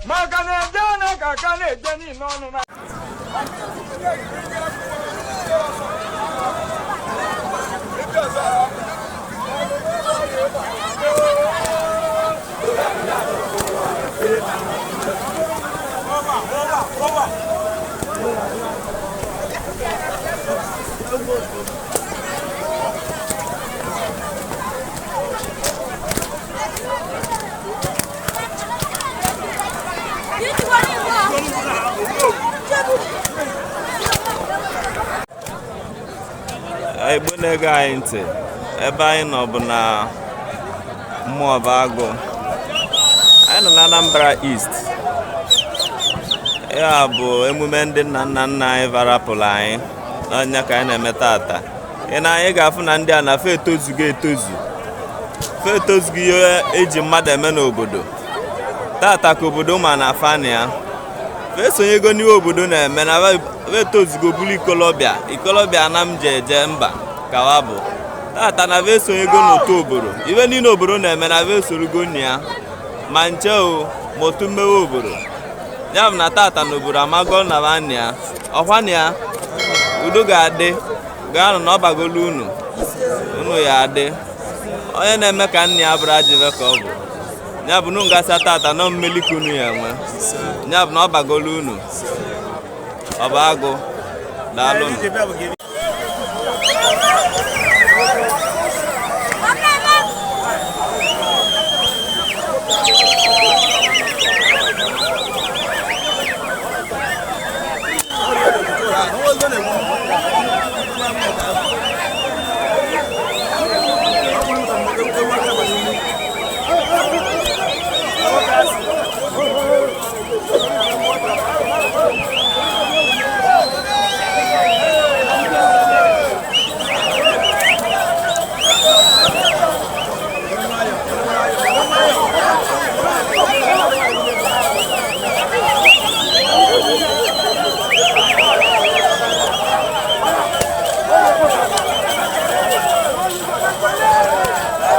Maka na eje na ka aka na-eje niile ọnụ na Igbo na-ege anyị ntị, ebe anyị nọ bụ na Mmụọba Agụ. Anyị nọ na Anambra East. Ya bụ emume ndị nna nna nna anyị varapụrụ anyị n'ọnya ka anyị na-eme tata. Ị na anyị ga-afụ na ndị a na fa etozugo etozu, fa etozugo ihe eji mmadụ eme n'obodo. Tata ka obodo ma na afani ya fa esonyego n'ihe obodo na-eme na fa etozugo bụrụ ikolobịa ikolobịa na m ji eje mba kawa bụ tata na fa esonyego n'otu obodo. Ife niile obodo na-eme na fa esorogo nna ya ma nche o ma otu mmewe obodo. Ya bụ na tata na obodo amago na ba nna ya ọkwa na ya udo ga-adị gaanụ na ọbagolu unu unu ya adị. Onye na-eme ka nna ya bụrụ ajọ ife ka ọ bụ ya bụ nu ngasịa tata nọ mmeli ka unu ya enwe. Ya bụ na ọ bagolu unu ọba agụ. Daalụnụ.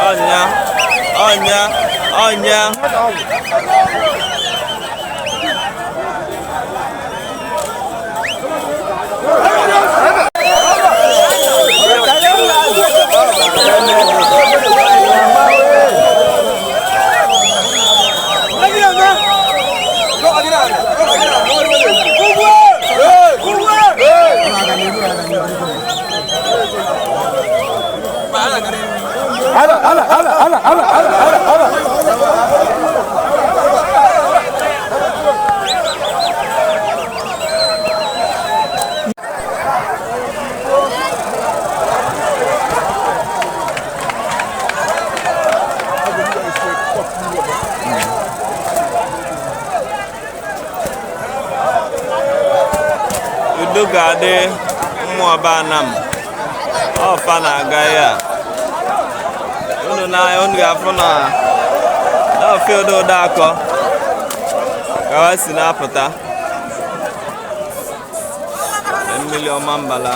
Ọnya ọnya ọnya. Udo ga-adị. Mmụọba Anam ọfa na-aga ya unu n'anya unu ga-afụ na field Ụdakọ ka ha si na-apụta mmiri ọma mbala.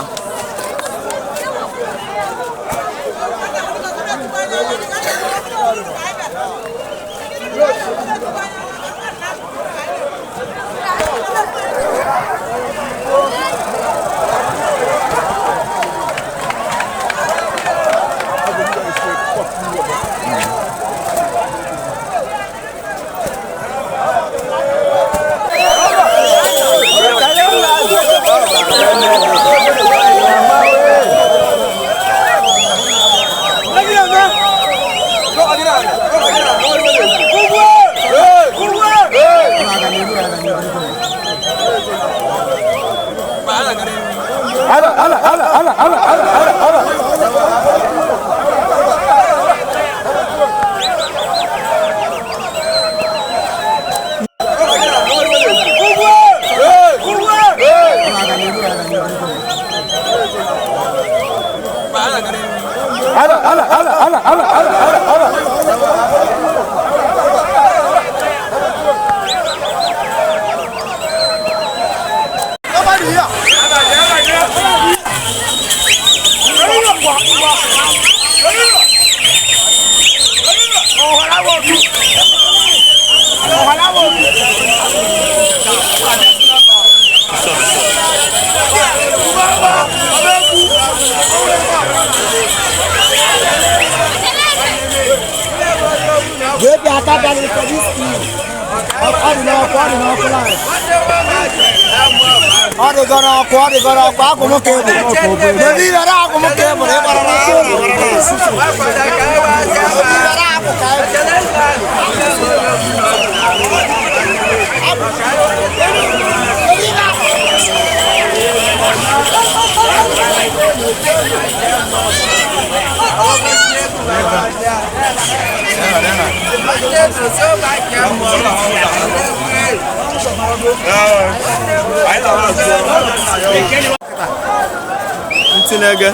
Aka bịara ife this evening. Ọ dị n'ọkụ, ọ dị n'ọkụ live. Ọ dịgo n'ọkụ, ọ dịgo n'ọkụ, agwụ m ka e gburu. Debe ibere agwụ m ka e gburu, ịgbara n'ọkụ, ịgbara n'ọkụ. Debe ibere agwụ ka e gburu. Ntinege.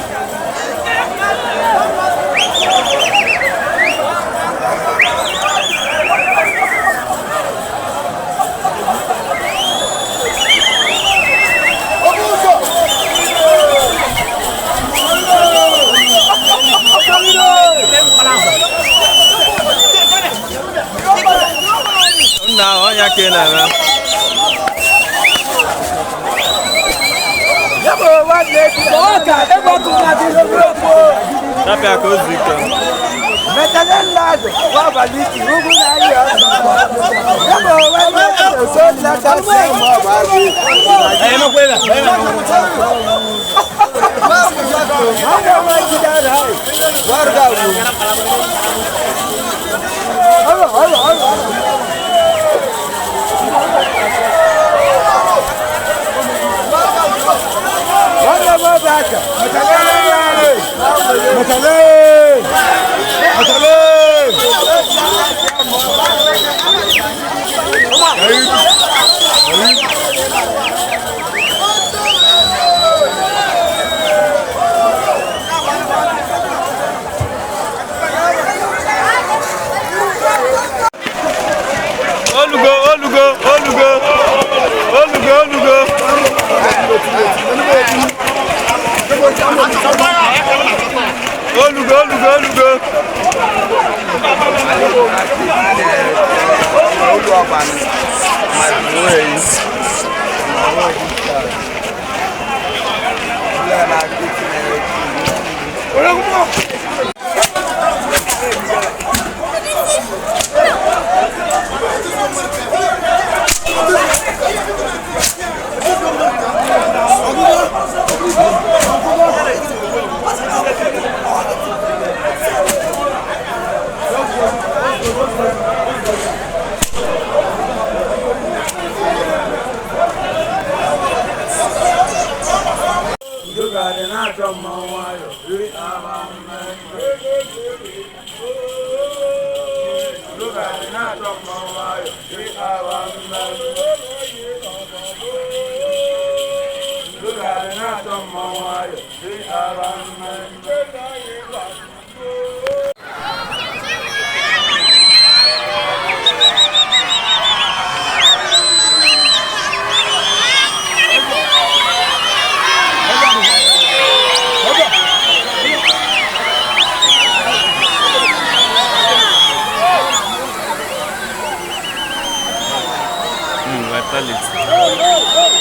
Nna ọnya ka ị na-eme. Tapịa ka o zuo ike. Olugo, olugo, olugo, olugo, olugo. Olugo, olugo, olugo. Vitality.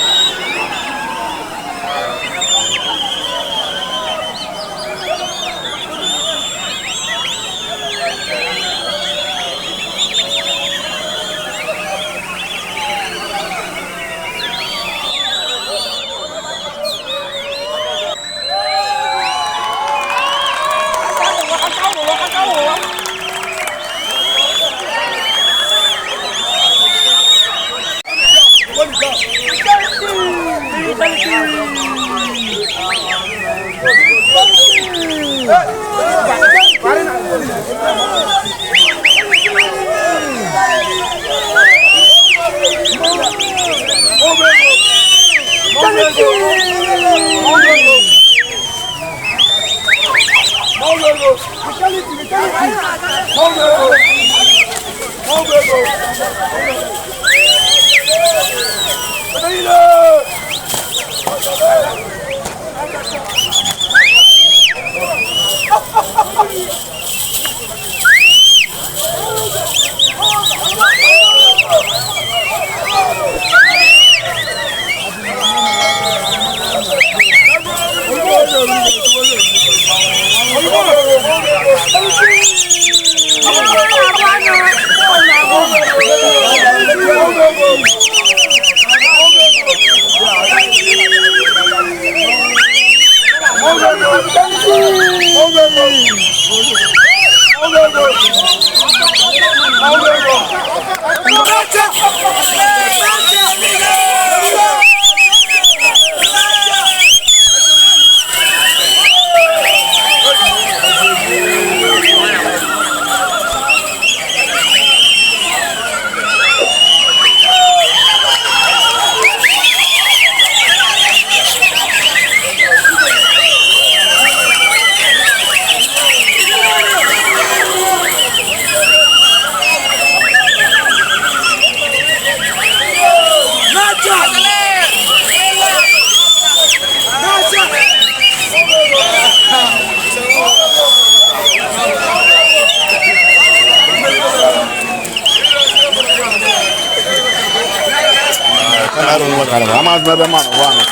Amaghịzi m ebe mmadụ ụwa nọ.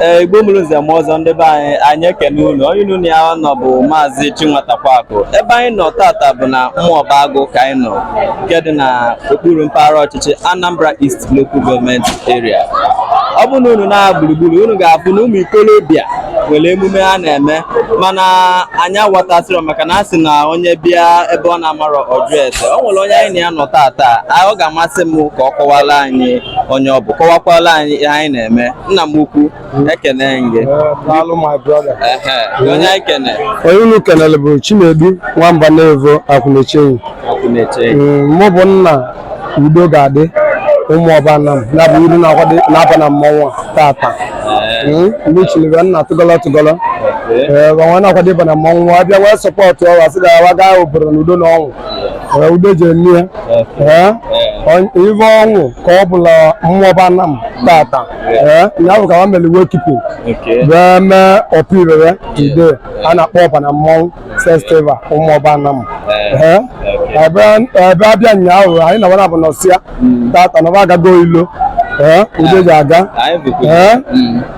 Ee, Igbo mụrụ nze ma ọzọ, ndị be anyị, anyị ekene unu. Onye unu ya nọ bụ Maazị Chinwatakwakụ. Ebe anyị nọ tata bụ na Mmụọba Agụ ka anyị nọ, nke dị na okpuru mpaghara ọchịchị Anambra East Local Government Area. Ọ bụ na unu na gburugburu unu ga-afụ na ụmụ ikolobịa nwere emume ha na-eme, mana anyị aghọtasịrọ, maka na a sị na onye bịa ebe ọ na-amarọ ọjụ ese. O nwere onye anyị na ya nọ tata. Ọ ga-amasị m ka ọ kọwara anyị onye ọ bụ, kọwakwala anyị ihe anyị na-eme. Nna m ukwu, ekene m gị. Daalụ, my brother. Ehe, onye anyị kene? Onye unu kenele bụ Chinedu Nwamba Nevo Akwụnechenyi. Akwụneche. Mụ bụ nna Udo Ga-adị Ụmụọba Nam, ya bụ iru na-akwado na-aba na mmọnwụ a tata. Ndị chilebe nna tụgọlọ tụgọlọ. Ee, nwa na-akwado ịba na mmọnwụ abịa wee support ọwa sị ga gaa obodo na udo na ọnwụ. Ee, udo ji eme ya. Ee, ive ọnwụ ka ọ bụla Mmụọba Nam tata. Ee, ya bụ ka ha mere wake keeping wee mee ọpụ irere today a na-akpọ ọba na mmọnwụ festival Ụmụọba Nam. Ee, ebe ebe abịa ụnyaahụ anyị na wana bụ nọsịa tata na agago ilo. Ee, udo ji aga. Anyị bụkwa. Ee,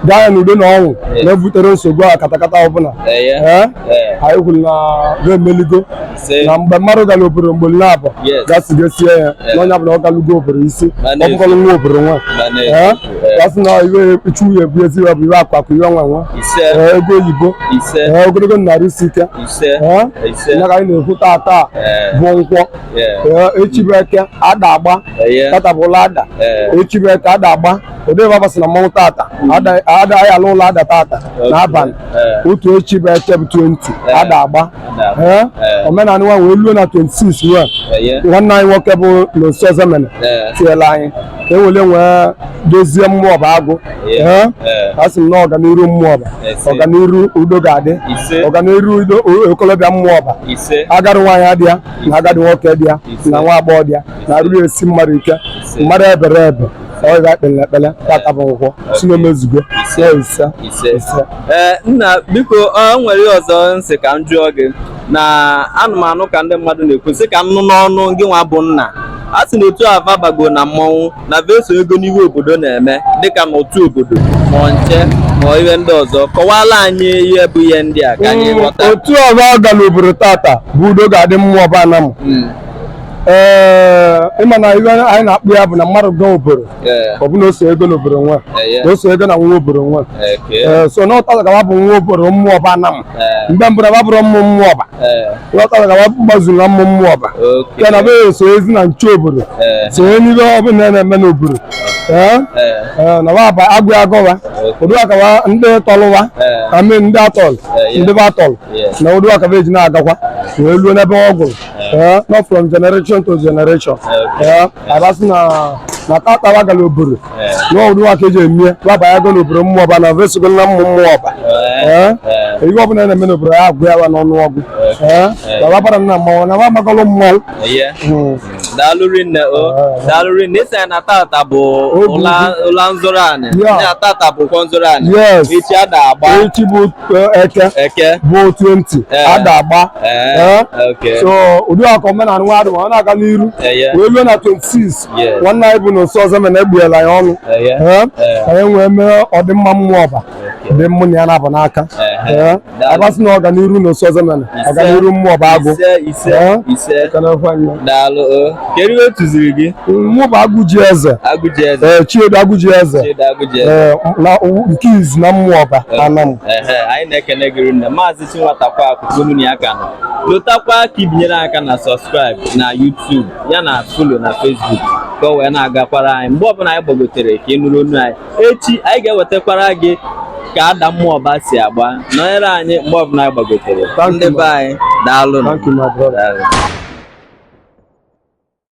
gaa ya n'udo na ọnwụ na-ebutere nsogbu a katakata ọbụla. Ee, anyị kwuru na ga-emeligo na mgbe mmadụ gara obodo mgbe na-abụ gasigosie ya na onye ọbụla ọ galugo obodo isi ọ bụkọrọ nwa obodo nwa. Ee, gasị na iwe chu ya ebu ezi bụ iwe akụ akụ, iwe nwa nwa. Ee, ego oyibo. Ee, ogologo narị isi ike. Ee, ya ka anyị na-ekwu tata bụ nkwọ. Ee, echi bụ eke ada agba. Tata bụ ụlọ ada. Echi bụ eke ada agba. Ụdị ebe agbasa na mmọnwụ tata ada ada anyị ala ụlọ ada tata n'abalị. Otu echi bụ eke bụ 20 ada agba. Ee, omenala nwa wee luo na 26 wee nwanne anyị nwoke bụ Nonso Ozemene tinyela anyị ka e wele nwee dozie Mmụọba Agụ. Ee, a sị m na ọganiru Mmụọba, ọganiru Udo Ga-adị, ọganiru udo okolobịa Mmụọba, agadi nwaanyị adị ya na agadi nwoke dị ya na nwa agbọghọ dị ya na arụrụ esi mmadụ ike mmadụ ebere ebe ọ ga ekpele ekpele tata bụ nkwọ si na omezugo ya. Ise, ise. Ee, nna, biko, ọ nwere ihe ọzọ nsị ka m jụọ gị na anụmanụ ka ndị mmadụ na-ekwu sị ka m nụ n'ọnụ gị nwa bụ nna. A sị na otu ava bago na mmọnwụ na veso ego n'ihe obodo na-eme, dịka n'otu obodo ma ọ nche ma ihe ndị ọzọ. Kọwala anyị ihe bụ ihe ndị a ka anyị ghọta. Otu ọzọ gara obodo tata bụ Udo Ga-adị Mmụọba Anam. Ee, ịma na ihe anyị na-akpụ ya bụ na mmadụ gaa obodo, ọ bụ na o so ego n'obodo nwa, na o so ego na nwa obodo nwa. Ee, so na ọtara gaba bụ nwa obodo mmụọ ọba anam. Mgbe mbụ na ba bụrụ mmụ mmụọ ọba, ọtara gaba gbazuru na mmụ mmụọ ọba ya na be eso ezi na nche obodo, sonye n'ihe ọbụla na-eme n'obodo. Ee, ee, na ba agụ agụwa ụdị akawa ndị tọlụwa ame ndị atọl, ndị ba atọl na ụdị akaba eji na-agakwa wee luo n'ebe ọ gwụrụ. Ee, not from generation to generation. Ee, abasị na na tatawa gara obodo na ụdị aka eji emie waba ya go n'obodo mmụọ ọba na vesogo na mmụ mmụọ ọba. Ee, ihe ọbụla na-eme n'obodo ya agụ ya wa n'ọnụọgụ. Ee, na wabara na mmanwụ na wamagọlụ mmanwụ. Daalụ rinne o, daalụ rinne. Ịsị ya na tata bụ ụla ụla nzụrụ anị. Ya tata bụkwa nzụrụ anị. Yes. Echi a na-agba. Echi bụ eke. Eke. Bụ 20 ada agba. So ụdị aka omenala nwa adị ọ na-aga n'iru wee ruo na 26. Nwanne anyị bụ na osu ọzọ mere egbuela ya ọnụ. Anyị wee mee ọdịmma mmụọ ọba dị mmụ na ya na-abụ n'aka. Agbasị na ọganiru na osu ọzọ mere ọganiru mmụọ ọba agụ. Ise, ise, ise. Daalụ o. Kedu ihe tụziri gị? Mụ bụ Agụji Eze. Agụji Eze. Ee, Chiedu Agụji Eze. Chiedu Agụji Eze. Ee, na nke izu na mmụọ ọba anam. Anyị na-ekene gị rinne, Maazị Chinwatakwa Akụkụ na ya ka nọ. Lotakwa ka ibinyere aka na subscribe na YouTube ya na follow na Facebook ka o wee na-agakwara anyị mgbe ọbụla anyị gbagotere ka ị nụrụ onu anyị. Echi anyị ga-ewetakwara gị ka ada mmụọ ọba si agba. Nọnyere anyị mgbe ọbụla anyị gbagotere. Thank you, Ndị be anyị, daalụ. Thank you, my brother. Daalụ.